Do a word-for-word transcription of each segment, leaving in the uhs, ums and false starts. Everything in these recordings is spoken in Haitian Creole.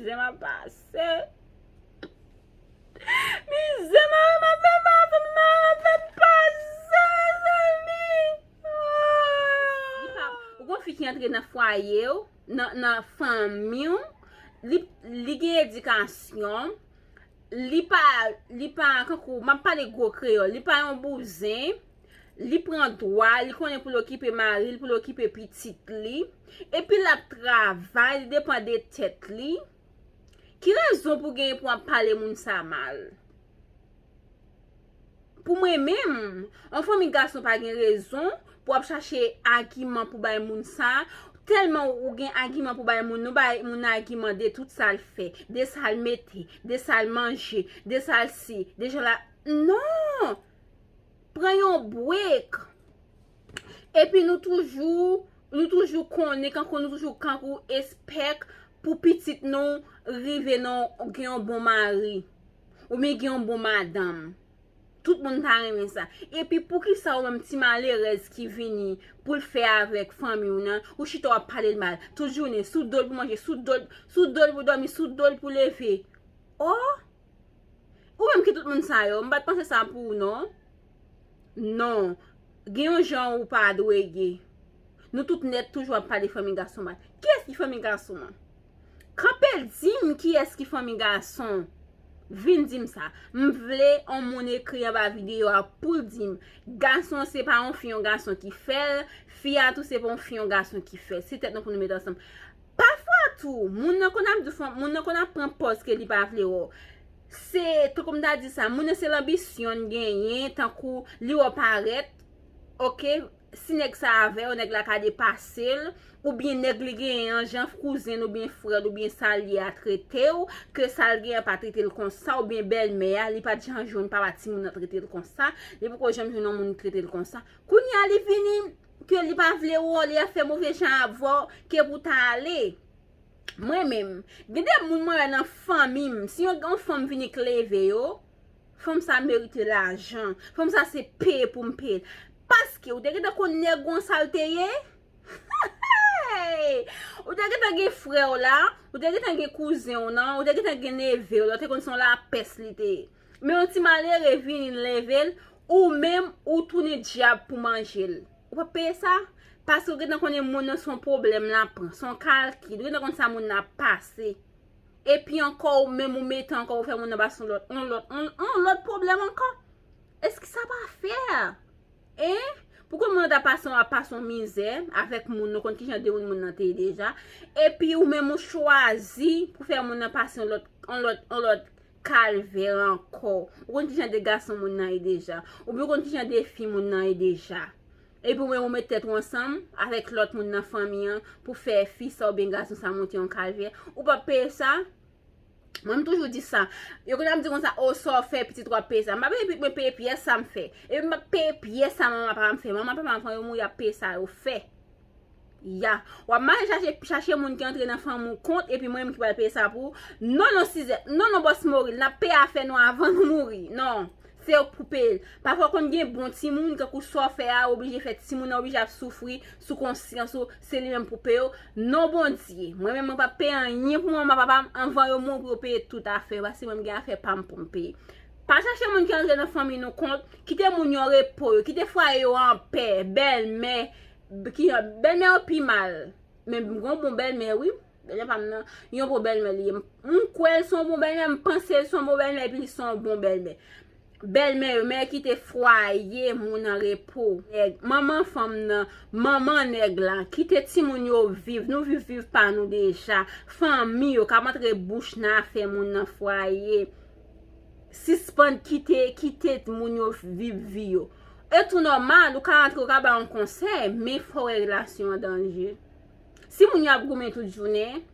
Mizè m ap pase. Mizè mari m ap fè m, mari m ap fè m pase, mezanmi. Li pa, ou gon fi ki antre nan fwaye w, nan, nan fanmi w, li, li gen edikasyon, li pa, li pa, kankou, m ap pale gwo kreyòl, li pa yon bouzen, li pran dwa, li konnen pou l okipe mari l, pou l okipe pitit li, epi l ap travay, li depann de tèt li. Ki rezon pou genyen pou w ap pale moun sa mal? Pou mwen menm, yon fanmi gason pa gen rezon pou w ap chache agiman pou bay moun sa. Tèlman ou gen agiman pou bay moun, ou bay moun agiman de tout sa l fè, de sa l mete, de sa l manje, de sa l si, de jan la. Non! Pran yon break. Epi nou toujou, nou toujou konnen, kankou nou toujou kankou espèk pou pitit nou rive nan gen yon bon mari. Oubyen gen yon bon madanm. Tout moun ta renmen sa. Epi poukisa ou menm ti malerèz ki vini pou l fè avèk fanmi w nan, ou chita w ap pale l mal. Tout jounen, sou do l pou manje, sou do l, sou do l pou dòmi, sou do l pou leve. Oh! Ou menm ki tout moun sa yo, m pa t panse sa pou ou non. Non. Gen yon jan ou pa dwe ye. Nou tout nèt toujou ap pale fanmi gason mal. Kiyès ki fanmi gason an? Kanpe l di m kiyès ki fanmi gason. Vin di m sa. M vle yon moun ekri anba videyo a pou l di m. Gason se pa yon fi, yon gason ki fè l. Fi a tou se pa yon fi, yon gason ki fè l. Se tèt nou pou nou met ansanm. Pafwa tou, moun nan konn ap di fanm, moun nan konn ap pran pòz ke li pa vle wè w. Se, tankou m ta di sa, moun nan se lanbisyon l genyen, tankou li wè w parèt, oke, si nèg sa avè w, nèg la ka depase l, oubyen nèg li genyen an, jan kouzen l oubyen frè l oubyen sa l ye a trete w, ke sa l genyen pa trete l konsa, oubyen bèlmè a, li pa t janm jwenn papa timoun nan trete l konsa, li poko janm jwenn yon moun trete l konsa. Kounye a li vini, ke li pa vle wè w, li ap fè move jan avè w, ke pou ta ale. Mwen menm, gen de moun mwen wè nan fanmi m, si yon, yon fanm vini k leve yo, fanm sa merite lajan, fanm sa se peye pou m peye l. Paske ou te gentan konn nèg ou an sa l te ye? Ou te gentan gen frè w la, ou te gentan gen kouzen w nan, ou te gentan gen neve w la, ou te konn se yon lapès li te ye. Men yon ti malere vini leve l, ou menm ou tounen dyab pou manje l. Ou p ap peye sa? Paske ou gentan konnen moun nan se yon pwoblèm l ap pran, se yon kalkil. Ou gentan konn sa moun nan ap pase. Epi ankò ou menm ou mete ankò ou fè moun nan pase yon lòt, yon lòt, yon, yon lòt pwoblèm ankò. Èske sa pa fè? Hein? Pou konn moun nan ta pase yon, ap pase yon mizè avèk moun, nou konn kijan de moun moun nan te ye deja. Epi ou menm ou chwazi pou fè moun nan pase yon lòt, yon lòt, yon lòt kalvè ankò. Ou konn kijan de gason moun nan ye deja. Oubyen ou konn kijan de fi moun nan ye deja. Epi ou menm ou met tèt ou ansanm avèk lòt moun nan fanmi an pou fè fi sa oubyen gason sa monte yon kalvè. Ou p ap peye sa? Mwen, m toujou di sa. Yo konn ap di konsa, o, sa w fè pitit w ap peye sa. M pa peye pitit mwen peye pyès sa m fè. Epi m ap peye pyès sa manman papa m fè. Manman papa m, fò yo mouri, ap peye sa yo fè. Ya. W ap mare chache, chache moun ki antre nan fanmi w kont, epi mwen menm ki pral peye sa pou ou. Non, non, Sizè. Non, non, bòs Moril. N ap peye afè nou avan nou mouri. Non. Se yo k pou peye l. Pafwa, konn gen bon timoun, kankou sa w fè a, oblije fè timoun nan oblije ap soufri sou konsyans ou, se li menm pou peye w. Non, Bondye. Mwen menm, mwen p ap peye anyen pou manman papa m anvan yo mouri pou yo peye tout afè yo, paske mwen, m gen afè pa m pou m peye. Pa chache moun ki antre nan fanmi nou kont, kite moun yo repo yo, kite fwaye yo anpè, bèlmè, ki, bèlmè yo pi mal. Men m gen yon bon bèlmè, wi. Bèlmè pa m nan, yon bon bèlmè li ye. M, m kwè l se yon bon bèlmè, m panse l se yon bon bèlmè, epi li se yon bon bèlmè. Bèlmè yo, men kite fwaye moun an repo. Nèg, manman fanm nan, manman nèg la, kite timoun yo viv, nou viv, viv pa nou deja. Fanmi yo, k ap antre bouch nan afè moun nan fwaye. Sispann kite, kite moun yo viv vi yo. E tou nòmal, ou ka antre, ou ka bay yon konsèy, men fò w wè relasyon an danje. Si moun yo ap goumen tout jounen,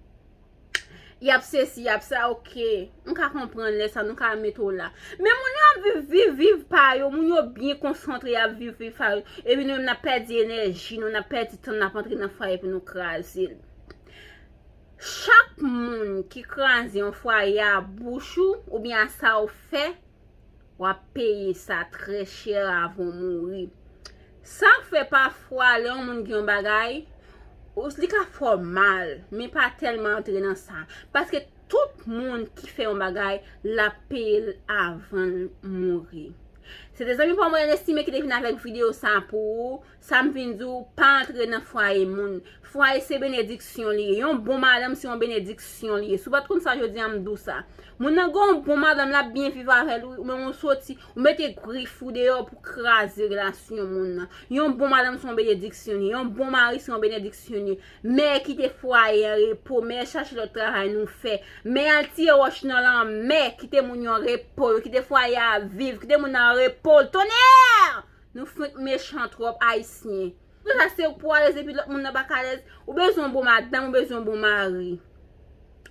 y ap sesi, y ap sa, oke. M ka konprann lè sa, nou ka mete w la. Men moun yo ap viv, viv, viv pa yo, moun yo byen konsantre, y ap viv, viv pa yo. Epi nou menm, n ap pèdi enèji nou, n ap pèdi tan, n ap antre nan fwaye pou nou kraze l. Chak moun ki kraze yon fwaye a bouch ou, oubyen a sa w fè, w ap peye sa trè chè avan w mouri. Sa k fè pafwa, lè yon moun gen yon bagay, ou, li ka fè w mal, men pa tèlman antre nan sa. Paske Tout moun ki fè yon bagay, l ap peye l avan l mouri. Se te zanmi pa w mwen Estime ki te vin avèk videyo sa pou ou. Sa m vin di w, pa antre nan fwaye moun. Fwaye se benediksyon li ye. Yon bon madanm se yon benediksyon li ye. Si w pa t konn sa jodi a, m di w sa. Moun nan gen yon bon madanm, l ap byen viv avè l, wi, ou menm ou soti, ou mete grif ou deyò pou kraze relasyon moun nan. Yon bon madanm se yon benediksyon li ye. Yon bon mari se yon benediksyon li ye. Mè kite fwaye an repo, mè chache lòt travay nou fè. Mè al tiye wòch nan lanmè, kite moun yo an repo, yo kite fwaye a viv, kite moun nan an repo. Tonè! Nou fenk mechan twòp, Ayisyen. Pou sa se ou k pou alèz epi lòt moun nan pa ka alèz. Ou bezwen yon bon madanm, ou bezwen yon bon mari.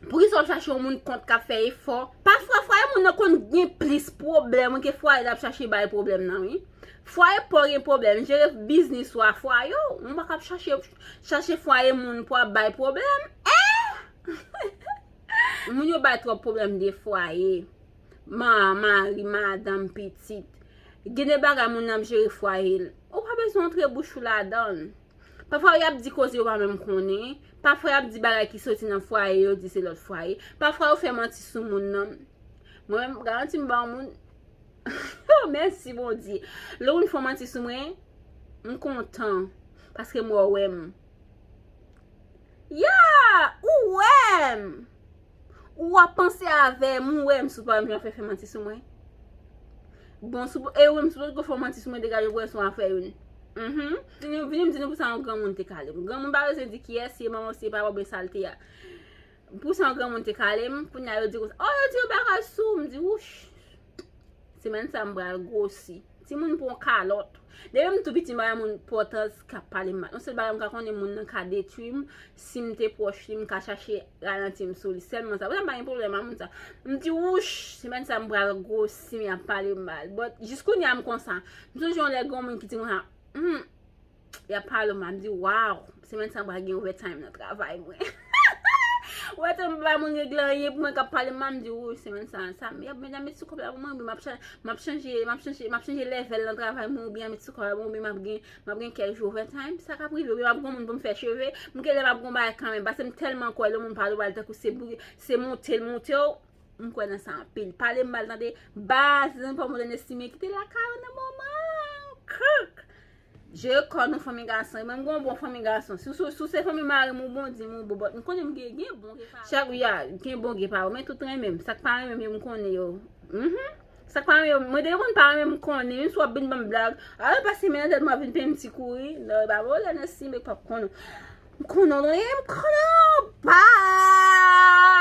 Poukisa w ap chache yon moun kont k ap fè efò? Pafwa, fwaye moun nan konn gen plis pwoblèm ke fwaye l ap chache bay pwoblèm nan, wi. Fwaye pa w gen pwoblèm, jere biznis ou a fwaye w. Ou pa ka ap chache, chache fwaye moun pou ap bay pwoblèm. Eh! Moun yo bay twòp pwoblèm de fwaye. Ma, mari, madanm, pitit. Gen de bagay moun nan ap jere fwaye l. Ou pa bezwen antre bouch ou ladan l. Pafwa y ap di koze yo pa menm konnen. Pafwa y ap di bagay ki soti nan fwaye yo di se lòt fwaye. Pafwa yo fè manti sou moun nan. Mwen menm, garanti m ba yon moun. Oh, mèsi Bondye. Lè yon moun fè manti sou mwen, m kontan. Paske m wè w wè m. Ya! Ou wè m! Ou ap panse avè m, ou wè m, si w pa wè m, jan fè fè manti sou mwen. Bon, si w, e ou menm, si w potko fè manti sou mwen, degaje w wè si w a fè youn. Mhm. Vini, vini m di nou pou sa yon granmoun te kale m. Granmoun pa bezwen di kiyès, si e manman w, si e papa w, oubyen sa l te a. Pou sa yon granmoun te kale m, kounye a yo di konsa, oh, yo di yon bagay sou w, m di, wouch. Semèn sa m pral gwosi. Timoun pran kalòt. Depi m tou piti, m pa bay moun enpòtans k ap pale m mal. Yon sèl bagay m ka konnen, moun nan ka detwi m. Si m te pwòch li, m ka chache ralanti m sou li. Sèlman sa. Poutèt m pa gen pwoblèm ak moun sa. M di, wouch, semèn sa m pral gwosi, m ap pale m mal. But, jis kounye a m konsa. M sonje yon lè gen yon moun ki di konsa, hmm, y ap pale w mal. M di, waw, semèn sa m pral gen overtime nan travay mwen. Ou wè, tan m pa bay moun regle anyen pou mwen k ap pale m mal, m di, wi, semèn sa, sa, y ap, y ap met sou kòb la pou mwen, m ap cha-, m ap chanje, m ap chanje, m ap chanje level nan travay mwen, oubyen y ap met sou kòb la pou mwen, oubyen m ap gen, m ap gen kèk jou overtime, sa k ap rive, oubyen m ap gen moun pou m fè cheve, m gen lè m ap gen bagay kanmenm, paske m tèlman kwè lè moun pale w mal, tankou se bri-, se monte l monte w, m kwè nan sa anpil. Pale m mal, tande, baz, zanmi pa w mwen Estime ki te lakay ou nan moman an. Kirk! Jere kò nou fanmi gason. Mwen m gen yon bon fanmi gason. Si w, si w se fanmi mari m ou bon, di m ou bon, but m konnen m gen, gen bon gen pa. Chak, ya, gen bon gen pa. Men tout renmen m. Sa k pa renmen m yo, m konnen yo. Mhm. Sa k pa renmen yo, mwen depi moun pa renmen m, m konnen. Menm si w ap vin ban m blag. A, yo pase men nan tèt mwen ap vin peye m ti kouri. Non, e pa bon, lè nan si, men p ap konnen. M konnen w, m konnen w. Bye!